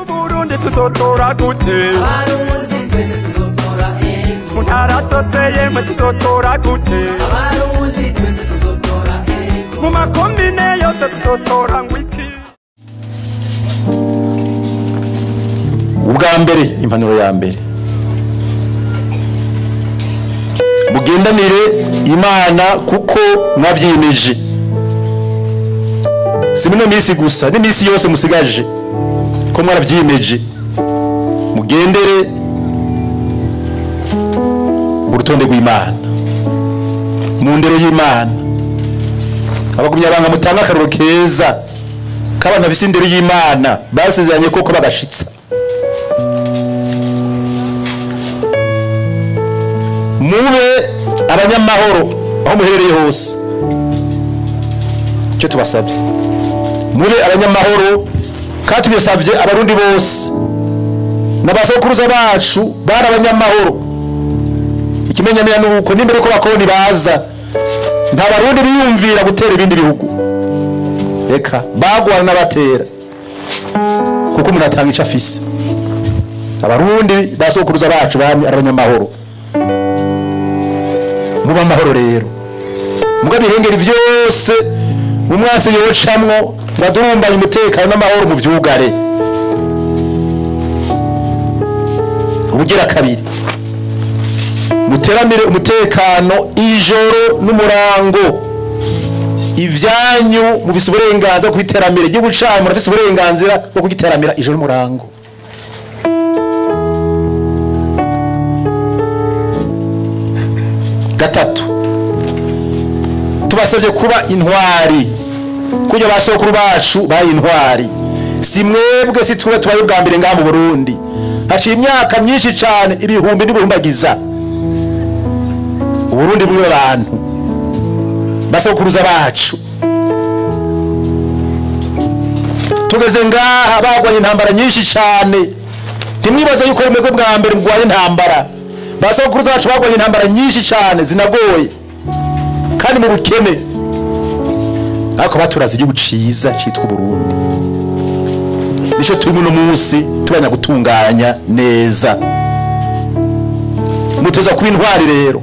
Uburundi tuzotora gute? Abarundi twese tuzotora ego. Mu ntara zose yemwe tuzotora gute? Abarundi twese tuzotora ego. Mu makomine yose tuzotora ngwiki? Ubwa mbere, impanuro ya mbere, mugendanire Imana kuko mwavyiyemeje. Si mino misi gusa, n'imisi yose musigaje ko mwaravyiyemeje, mugendere mu rutonde rw'Imana, mu ndero y'Imana. Abagumyabanga mutanga akarorero keza k'abantu bafise indero y'Imana, basezeranye koko bagashitsa. Mube abanyamahoro aho muherereye hose, icyo tubasabye, mube abanyamahoro. Kandi tubisabye abarundi bose n'abasokuruza bacu bari abanyamahoro. Ikimenyamenya nuko n'imbere ko bakoroni baza, nta barundi biyumvira gutera ibindi bihugu, eka bagwana n'abatera, kuko umuntu atanga ico afise. Abarundi basokuruza bacu bari abanyamahoro. Muba amahoro rero, muga bihengeri vyose umwasi yocamwo badurumbanye umutekano n'amahoro mu vyugare. Ubugira kabiri, muteramire umutekano ijoro n'umurango. Ivyanyu mufise uburenganzira bwo kwiteramira, igihugu canyu murafise uburenganzira bwo kugiteramira ijoro n'umurango. Gatatu, tubasabye kuba intwari kurya basokuru bacu bari intwari. Si mwebwe, si twe tubaye bwa mbere ngaha mu Burundi. Haciye imyaka myinshi cane, ibihumbi n'ibihumbagiza, Uburundi bumwe abantu basokuruza bacu. Tugeze ngaha bagwanye intambara nyinshi cane. Ntimwibaze yuko mwebwe bwa mbere mugwanye intambara. Basokuruza bacu bagwanye intambara nyinshi cane zinagoye kandi mu bukene, ariko baturaze igihugu ciza citwa Burundi. Nico turimo uno munsi tubanya gutunganya neza. Muteza kuba intwari rero.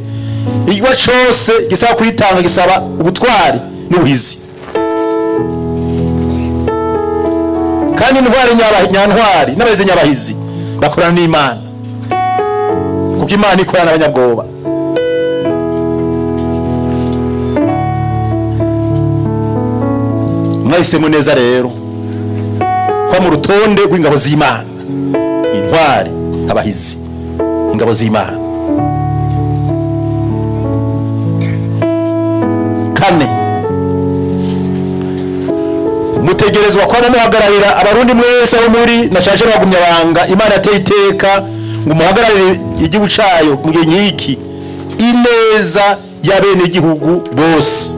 Igikorwa cose gisaba kwitanga, gisaba ubutwari n'ubuhizi. Kandi intwari nyantwari n'abahizi nyabahizi bakorana n'Imana, kuko Imana ikorana n'abanyabwoba. Mwahisemo neza rero kwa mu rutonde rw'ingabo z'Imana, intwari, abahizi, ingabo z'Imana. Kane, mutegerezwa kwama muhagararira abarundi mwese aho muri, na cane cane abagumyabanga Imana yateye iteka ngo muhagararire igihugu cayo mu gihe nk'iki, ineza y'abenegihugu bose.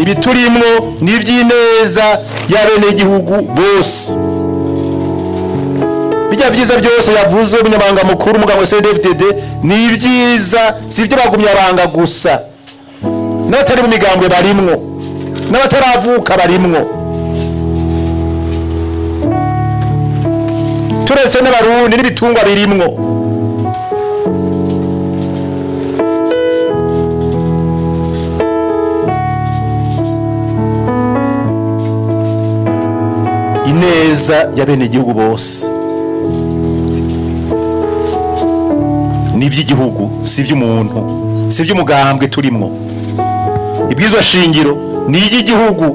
Ibiturimwo ni ivy'ineza y'abenegihugu bose. Bijya vyiza byose yavuze umunyamabanga mukuru umugabo wa CNDD-FDD ni ivyiza, si ivyo bagumyabanga gusa, n'abatari mu migambwe barimwo, n'abataravuka barimwo, turetse n'abarundi n'ibitungwa birimwo. Ineza y'abenegihugu bose ni ivy'igihugu, si ivy'umuntu, si ivy'umugambwe turimwo. Ibwirizwa shingiro ni iry'igihugu.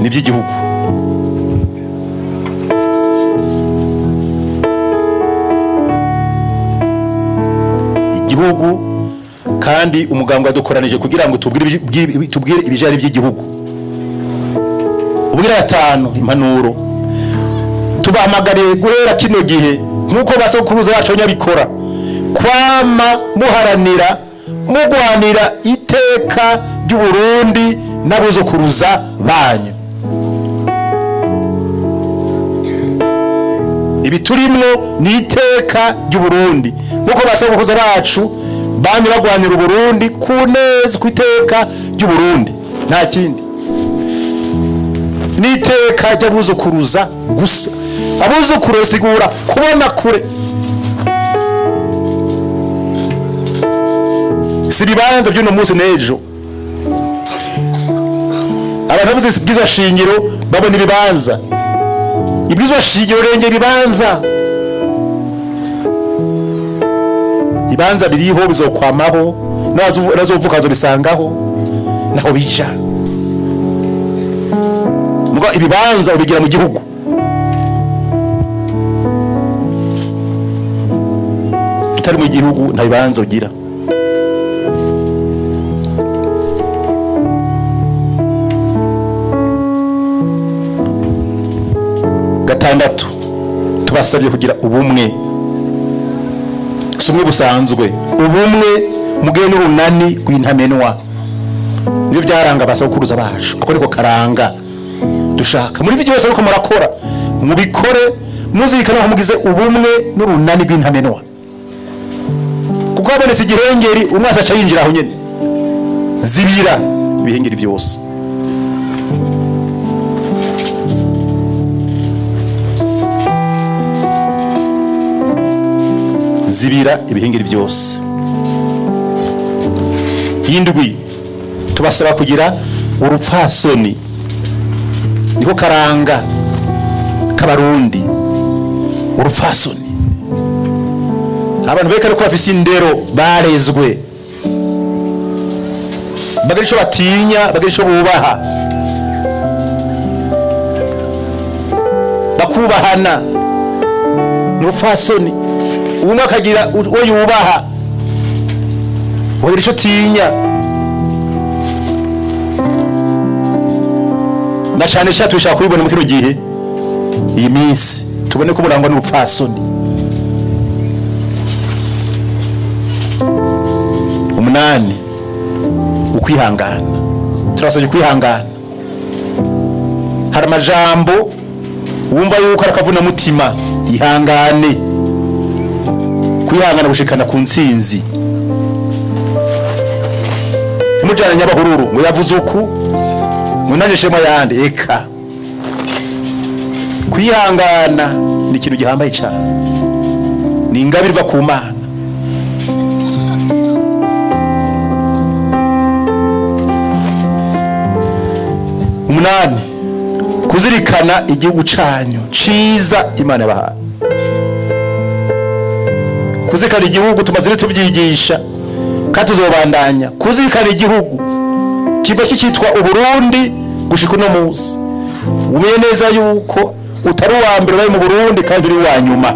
Ni ivy'igihugu. Igihugu kandi umugambwe wadukoranije kugira ngo tubwire ibijari by'igihugu. Ubwira gatanu, impanuro tubahamagariye guhera kino gihe nkuko basokuruza bacu nyabikora, kwama muharanira mugwanira iteka ry'Uburundi n'abuzukuruza banyu. Ibiturimwo ni iteka ry'Uburundi nkuko basokuruza bacu Bamwe bagwanira Uburundi ku neza ku iteka ry'Uburundi, nta kindi. N'iteka ry'abuzukuruza gusa. Abuzukuru bisigura kubona kure, si ibibanza by'uno munsi n'ejo. Abantu bavuze ibwirizwa shingiro babona ibibanza. Ibwirizwa shingiro renge ibibanza, ibibanza biriho bizokwamaho, n'abazovuka bazobisangaho, naho bija. Muga ibibanza ubigira mu gihugu. Utari mu gihugu nta bibanza ugira. Gatandatu, tubasabye kugira ubumwe, si ubumwe busanzwe, ubumwe mugihe n'urunani rw'intamenwa. Nibyo byaranga abasokuruza bacu, ako niko karanga dushaka. Muri byose ariko murakora, mubikore muzirikana ko mugize ubumwe n'urunani rw'intamenwa. Kuko habonetse igihengeri, umwasi aca yinjira aho nyene, zibira ibihengeri byose. Zibira ibihengeri byose. Indwi, tubasaba kugira urupfasoni, niko karanga k'abarundi. Urupfasoni, abantu beka ko bafise indero, barezwe, bagira ico batinya, bagira ico bubaha, bakubahana. N'urupfasoni, umwe akagira uwo yubaha, ugira ico tinya. Na cane cane tubishaka kubibona mu kino gihe, iyi minsi tubone ko burangwa n'ubupfasoni. Umunani, ukwihangana. Turabasabye kwihangana. Hari amajambo wumva yuko arakavuna mutima, ihangane. Kwihangana gushikana ku ntsinzi. Mujana nyabahururu ngo yavuze uku, munanishemo yandi, eka. Kwihangana ni ikintu gihambaye cyane, ni ingabire iva ku Mana. Umunani, kuzirikana igihugu canyu ciza Imana yabahaye. Kuzirikana igihugu tumaze tuvyigisha kandi tuzobandanya. Kuzirikana igihugu kiva kicitwa Uburundi gushika uno munsi, umenye neza yuko utari uwa mbere ubaye mu Burundi kandi uri uwa nyuma.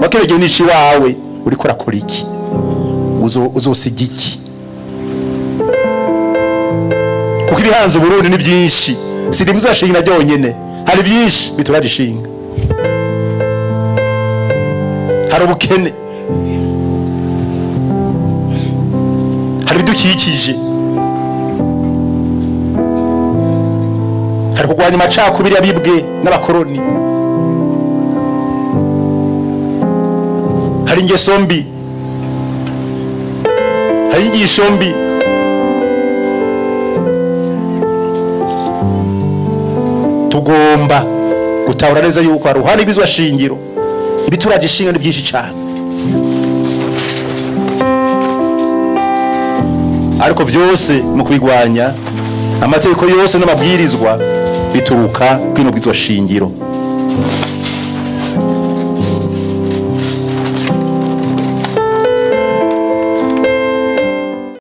Wakire gihe nici wawe uriko urakora iki? Uzosiga iki? Kuko ibihanze Uburundi ni byinshi, si rimwe uzashinga ryonyene, hari byinshi bituragishinga. Hari ubukene, hari ibidukikije, hari kurwanya amacakubiri yabibwe n'abakoroni, hari ingeso mbi, hari inyigisho mbi. Tugomba gutahura neza yuko hari uruhande rw'ibwirizwa shingiro, ibituragishinga ni byinshi cyane, ariko byose mu kubigwanya amategeko yose n'amabwirizwa bituruka kwino bwirizwa shingiro.